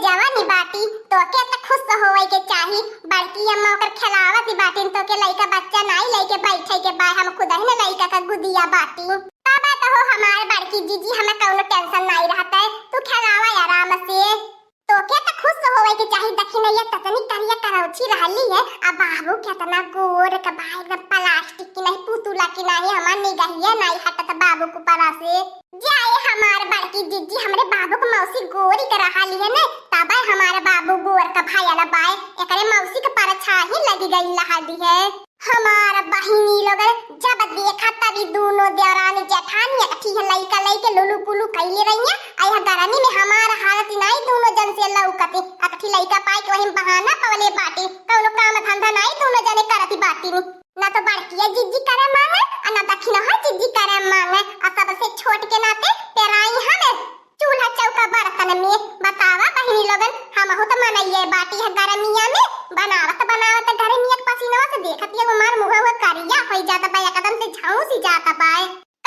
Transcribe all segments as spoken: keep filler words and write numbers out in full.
जवानी बाटी, तोके त खुश होवे के चाही। बड़की अम्मा ओकर खेलावत ही बाटिन, तोके लइका बच्चा नाई लइके बैठे के बा, हम खुदही न लइका का गुदिया बाटी। तबे त हो हमार बड़की जीजी, हमें कौनो tension नाई रहत है, तू खेलावा आराम से। तोके त खुश होवे के चाही, देखी नहीं ये ततनी करिया करौछी रहली है, अब बाबू केतना गोर के बा, एकदम plastic की नहीं, पुतुला की नहीं, हमार निगहिया नाई हटत बाबू के ऊपरा से। जाए हमार बड़की जीजी, हमरे बाबू के मौसी गोरी के रहली है ने, तबे हमार बाबू गोर के भयल बाय, एकरे मौसी के परछाही लगी गई रहली है। हमार बहिनी लोगन जब देखा तभी दूनो देवरानी जेठानी एकठी है लइका लइके लुलु पुलु कइले रहिया। आ यह गरमी में हमार हालत नाई दूनो जन से लौकती, एकठी लइका पाए के वही बहाना पवले बाटी, कौनो काम धंधा नाई दूनो जने करती बाटी। ना तो बड़किया जिज्जी करे मांगे, आ ना दखिनहा जिज्जी करे मांगे, आ सबसे छोट के नाते पेराई हमें चूल्हा चौका बर्तन में। बतावा बहिनी लोगन, हमहू त मनइये बाटी है गरमिया में, बनावत बनावत गरमिया के पसीनवा से देखत ये हमार मुहवा करिया होई जाता बा, एकदम से झौंसी जाता बा।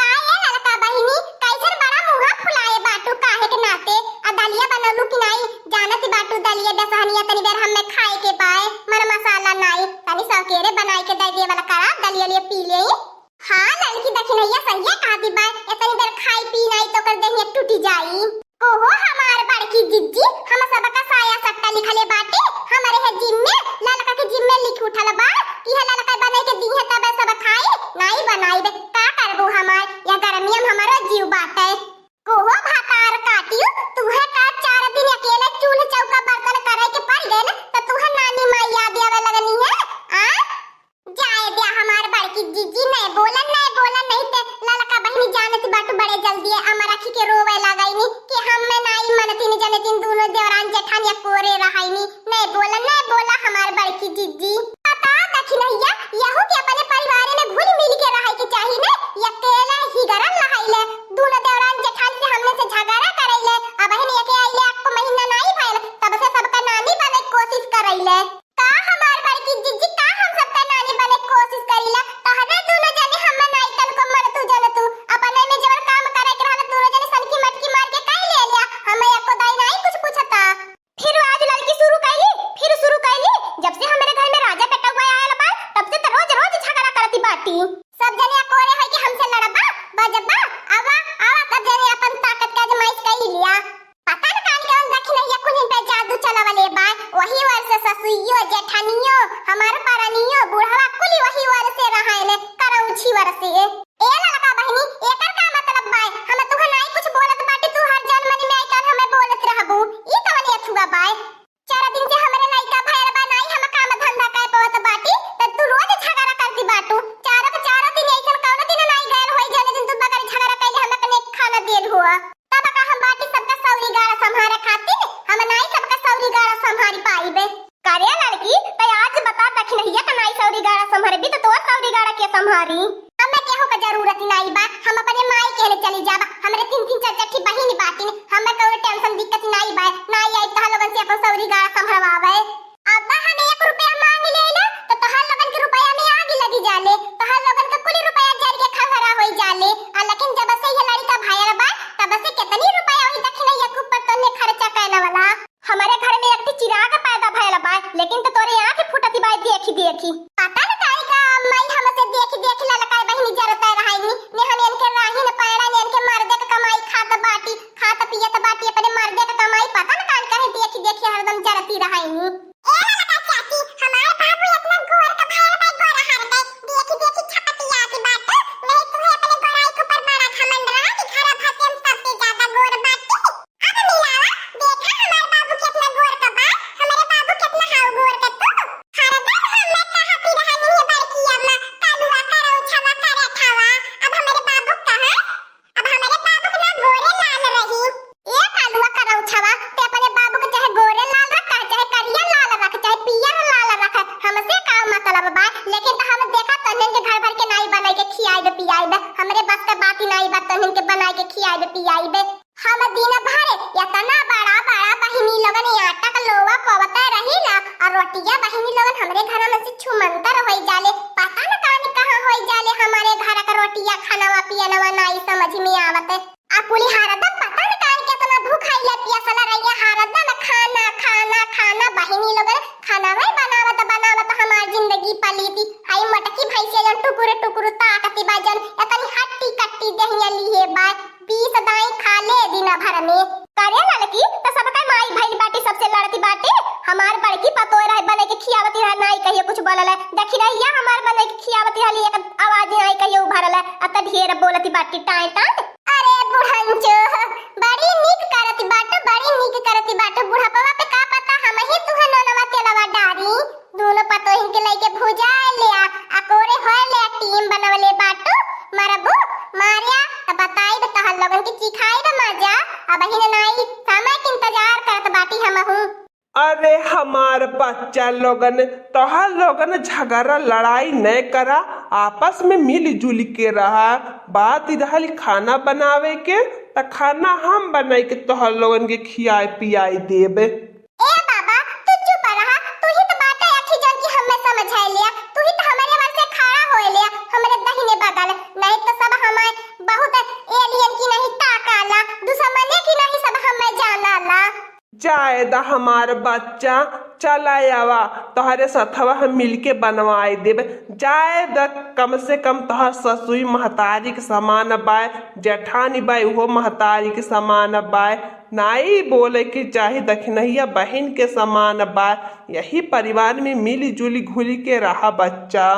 का ये ललका बहिनी, कैसन बड़ा मुहा फुलाए बाटू, काहे के नाते? आ दलिया बनौलू कि नाई? जानत बाटू दलिया बेसहनिया तनी बेर हमें खाए के बाय, मर मसाला नाई, तनी सौकेरे बनाई के दे दे वाला करा, दलिया लिए पी ले। हाँ ललकी दखिनैया सहिया कहती बाय, इतनी बेर खाई पी नाई तो कर देहिया टूटी जाई। कोहो हमार बड़की जिज्जी, हम सबका साया सट्टा लिखले बाटी, हमरे है जिम्मे, ललका के जिम्मे लिख उठल बा कि है ललका बने के दी है तबे सब खाई, नाई बनाई बे, का करबू हमार, या गरमिया में हमारो जीव बाटे। कोहो भातार काटियो, तू है का चार दिन अकेले चूल्ह चौका बर्तन करे के पड़ गइल, त तू है नानी माई याद आवे लगनी है, आ? जाए द्या हमार बड़की जीजी, नहीं बोलन, नहीं बोलन, नहीं ते ललका बहिनी जानत बाटू बड़े जल्दी है, अमर रखी के रोवे लागईनी कि हम में नाई मनतीन जनतीन दूनो देवरान जेठानिया कोरे रहईनी, नहीं बोलन, नहीं बोला हमार बड़की जीजी। पता दखिनैया, यहू के अपने परिवार में घुल मिल के रहे के चाही ने, अकेले ही गरम रहैले, दूनो देवरान जेठान से हमने से झगड़ा करैले, अबहिन एके आइले एको महीना नाई भइल, तब से सबका नानी बने के कोशिश करैले। का हमार बड़की जिज्जी, का हम सबका नानी बने के कोशिश करीला? तहरे दूनो जने हमें नाई तनको मरतू जनतू। अपने में जवन काम करे के रहल, दूनो जने सनकी मटकी मार के कई ले लिया। हमें एको दाई नाई कुछ पूछता। फिर आज लड़की शुरू कैली, फिर शुरू कैली। जब से हमरे घर में राजा बेटवा आयल बा, तब से त रोज रोज झगड़ा करती बाटी। सब जने अकोरे होई के हमसे लड़बा, बजबा, आवा, आवा, सब जने अपन ताकत के आजमाइश कई लिया। पता न कान कौन दखिनैया कुलिन पे जादू चलवले बा। वही वर्ष ससुइयो, जेठनियो, हमार परनियो, बुढ़वा कुली वही वर्ष से रहने, करौछी वर्ष से। ए ललका बहिनी, एकर का मतलब बा? हम तुहे नाई कुछ बोलत बाटी, तू हर जन मनी में आइकर हमें बोलत रहबू। ई कवन अथुआ बा? चार दिन से हमरे लइका भयल बा, नाई हम काम धंधा कर पावत बाटी, त तू रोज झगड़ा करती बाटू। चारों के चारों दिन ऐसन कौनो दिन नाई गयल होई, जने दिन तू बगैर झगड़ा कैले हम अपने खाना देल हुआ। तब का हम बाटी सबका सौरी गाड़ा संभारे खातिर, हम नाई सबका सौरी गाड़ा संभारी पाइबे। करे लड़की, त आज बता दखिनैया का नाई सौरी गाड़ा संभारे भी त तोर सौरी गाड़ा के संभारी? हमें केहू का जरूरत नाई बा, हम अपने माई के ने चली जाबा। हमरे तीन तीन चार चार ठी बहिन बाटिन, हमें कौनो tension दिक्कत नाई बा। नाई आई तोहर लोगन से अपन सौरी गाड़ा संभरवावे। अब हमें एक रुपया मांग लेला, त तोहर लोगन के रुपया में आग लगी जाले, तोहर लोगन के कुल रुपया जर के खंगरा होई जाले। आ लेकिन जब से ये लड़का भयल बा, तब से कितनी रुपया वही दखिनैया के ऊपर तोने खर्चा कैला वाला। हमरे घर में एक ठे चिराग पैदा भयल बा, लेकिन त तोरे आँख फूटती बा देखी देखी। पता न काहे का माई हमसे देखी देखी ललकाई बहिनी जरत रहनी, ने हम इनके राही न पैड़ा, ने इनके मर्दे के कमाई खात बाटी, खात पियत बाटी अपने मर्दे के कमाई, पता न काहे काहे देखी देखी हरदम जरती रहनी। ए ललका चाची, हमार बाबू इतना गोर का भयल बा, गोर हर के देखी देखी छपटियात बाटू, नहीं तू है अपने गोराई के ऊपर बड़ा घमंड रहा कि घर भर से हम सबसे ज्यादा गोर बाटी। अब मिलावा, देखा हमार बाबू कितना गोर का बा, हमरे बाबू कितना हाउ गोर का तू। हरदम हमें कहती रहनी है बड़की अम्मा, कालुआ करौछवा करे खावा। अब हमरे बाबू कहाँ? अब हमरे बाबू के ना गोरे लाल रही। ए कालुआ करौछवा, ते अपने बाबू के चाहे गोरे लाल रख, चाहे करिया लाल रख, चाहे पियर लाल रख, हमसे का मतलब बा? लेकिन त हम देखा तोहन के घर भर के नाई बनाई के खियाई दे, पियाई दे। हमरे बस के बात ही नाई बा तोहन के बनाई के खियाई दे, पियाई दे। हम दिन भर इतना बड़ा बड़ा बहिनी लोगन आटा क लोवा पवते रही ना, और रोटिया बहिनी लोगन हमरे घर में से छुमंतर होई जाले। पता न कान कहाँ होई जाले, हमारे घर का रोटिया खानवा पियनवा नाई समझ में आवत। आ कुली हरदम पता न कान केतना भूखाइला पियासला रहिया, हरदम खाना इन्हीं लोगन खाना भाई बनावत बनावत हमार जिंदगी पलीती। हई मोटकी भैंसिया जौन टुकुर टुकुर ताकती बा, जौन एतनी हट्टी कट्टी देहिया लिहे बा, बीस दाई खा ले दिन भर में। करे ललकी, त सबका माई भइल बाटी, सबसे लड़ती बाटी। हमार बड़की पतोय रहे, बने के खियावती रहे, नाई कहियो कुछ बोलल है। देखी रहिया हमार बने के खियावती रहली, एक आवाज नाई कहियो उभरल है। अब त ढेर बोलती बाटी टाए टाए। अरे बुढ़ंचो, बड़ी नीक करती बाटू, बड़ी नीक करती बाटू। बुढ़ापवा पे का पता हमही तुहे नोनवा तेलवा डारी। दोनों पतोहिन के लइके भुजाए ले आ, अकोरे होए ले आ, टीम बनवले बाटू। मरबू, मारिया, त बताइब तहर लोगन के चिखाइब मजा। अबहिन नाई, समय के इंतजार करत बाटी हमहू। अरे हमार बच्चा लोगन, तोहर लोगन झगड़ा लड़ाई न करा, आपस में मिलजुल के रहा। बात रहल खाना बनावे के, त खाना हम बनाई के तोहर लोगन के खियाई पियाई देब। ए बाबा, तू चुप रहा, तू ही त बाटे अखी जन की हमें समझाए लिया, तू ही त हमरे वर से खड़ा होए लिया, हमरे दहिने बगल, नहीं त सब हमें बहुत एलियन की नहीं ताकाला, दुश्मने की नहीं सब हमें जानाला। जाए द हमार बच्चा, चला आवा, तोहरे सथवा हम मिलके बनवाए देब। जाए द, कम से कम तोहर ससुई महतारी के समान बाय, जेठानी बाय, उहो महतारी के समान बाय। नाई बोले के चाही, दखिनहिया बहिन के समान बाय। यही परिवार में मिली जुली घुली के रहा बच्चा।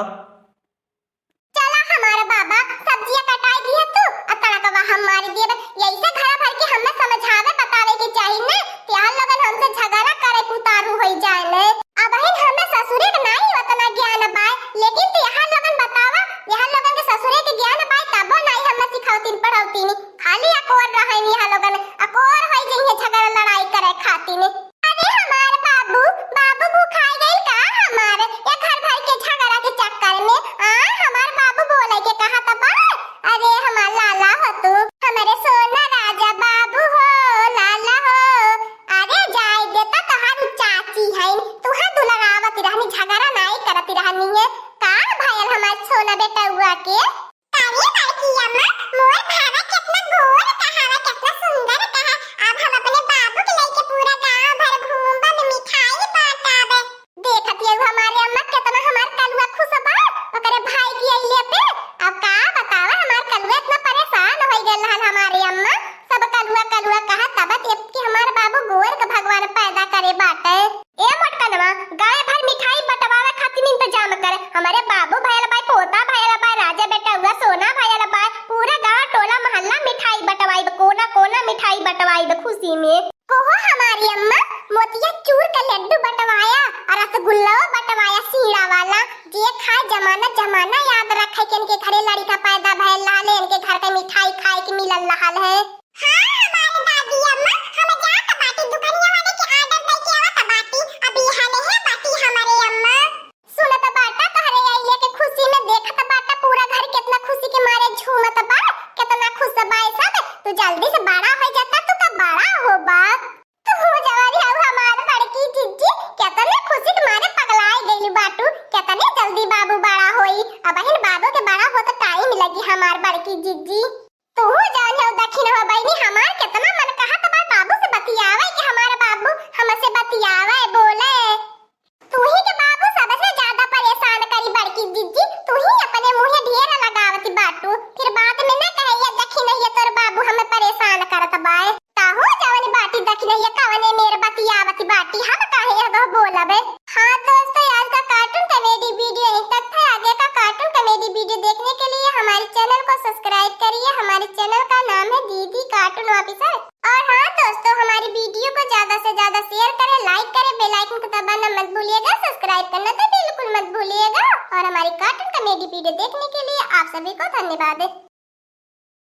चला हमार बाबा, सब्जिया कटाई दिया तू, आ तड़कवा हम मारी देब। यही से घर भर के हमें समझावे बतावे के चाही ने, तिहार लोगन हमसे झगड़ा करे के उतारू होई जाए ने। अबहिन हमें ससुरे के नाई उतना ज्ञान बाय, लेकिन तिहार लोगन बतावा, यहाँ लोगन के ससुरे के ज्ञान बाय, तबो नाई हमें सिखावतीन पढ़ावतीन, खाली अकोर रहन यहाँ लोगन, अकोर होई जइहे झगड़ा लड़ाई करे खातिर। अरे हमार बाबू, बाबू भुखाई गइल का हमार, ये घर भर के झगड़ा के चक्कर में? आ, हमार बाबू बोले के कहा त बा। अरे हमार लाला हो तू, हमरे सोना राजा बाबू हो, लाला हो। अरे जाए दे त, तोहार चाची है, तुहे दुलरावत रहनी, झगड़ा नाई करत रहनी है। का भयल हमार सोना बेटउआ के? अरे बड़की अम्मा, मोर भावा केतना गोर कहावा, केतना सुंदर कहा। अब हम अपने बाबू के लइके पूरा गांव भर घूमबा में मिठाई बांटब। देखत ये हमारे अम्मा केतना हमार कलुआ खुश बा, ओकरे भाई की अइले पे। अब का बतावा, हमार कलुआ इतना परेशान हो गइल रहल हमारे अम्मा। सब कलुआ कलुआ कहा, तब कि हमार बाबू गोर के भगवान पैदा करे बाटे। ए मोटकनवा, गांव भर मिठाई बंटवावे खातिर इंतजाम करे। हमरे बाबू भयल बाय, पोता भयल बाय, राजा बेटउआ सोना भयल बाय, पूरा गांव टोला मोहल्ला मिठाई बंटवाइब, कोना कोना मिठाई बंटवाइब खुशी में। ओहो हमारी अम्मा, मोतिया चूर के लड्डू बंटवाया और रसगुल्ला बंटवाया सीरा वाला। जे खाए जमाना जमाना याद रखे कि इनके घरे लड़का पैदा भयल रहले, इनके घर के मिठाई खाए के मिलल रहल है। हाँ, हमार दादी अम्मा, हम जात बाटी दुकनिया वाले के order दे के आवत बाटी, अभी हले है बाटी हमारे अम्मा। सुनत बाटा तोहरे अइले के खुशी में, देखत बाटा पूरा घर केतना खुशी के मारे झूमत बा, केतना खुश बा सब। तू जल्दी से बड़ा हो जाता, तू का बड़ा होबा। तू हो जवानी हऊ हमार बड़की जिज्जी, केतने खुशी के मारे पगलाए गइलू बाटू, केतने जल्दी बाबू बड़ा होई। अबहिन बाबू के बड़ा होत time लगी हमार बड़की जिज्जी। तू जान हो दखिन हो बहिनी, हमार केतना मन कहत बा बाबू से बतियावे कि हमार बाबू हमसे बतियावे, बोले। तू ही के बाबू सबसे ज्यादा परेशान करी बड़की जिज्जी, तू ही अपने मुँहे ढेर लगावत बाटू, फिर बाद में न कहे ये दखिनहिया तोर बाबू हमें परेशान करत बाए। ताहू जवन बाटी दखिनहिया कवने मेर बतियावत बाटी, हम काहे यह बोलब? हाँ दोस्तों, आज का cartoon comedy video यहीं तक था। आगे का cartoon comedy video देखने के लिए हमारे channel को subscribe करिए। हमारे channel का नाम है दीदी Cartoon Officer। और हाँ दोस्तों, हमारी video को ज्यादा से ज्यादा share करें, like करें, bell icon को दबाना मत भूलिएगा, subscribe करना तो बिल्कुल मत भूलिएगा। और हमारी cartoon comedy video देखने के लिए आप सभी को धन्यवाद।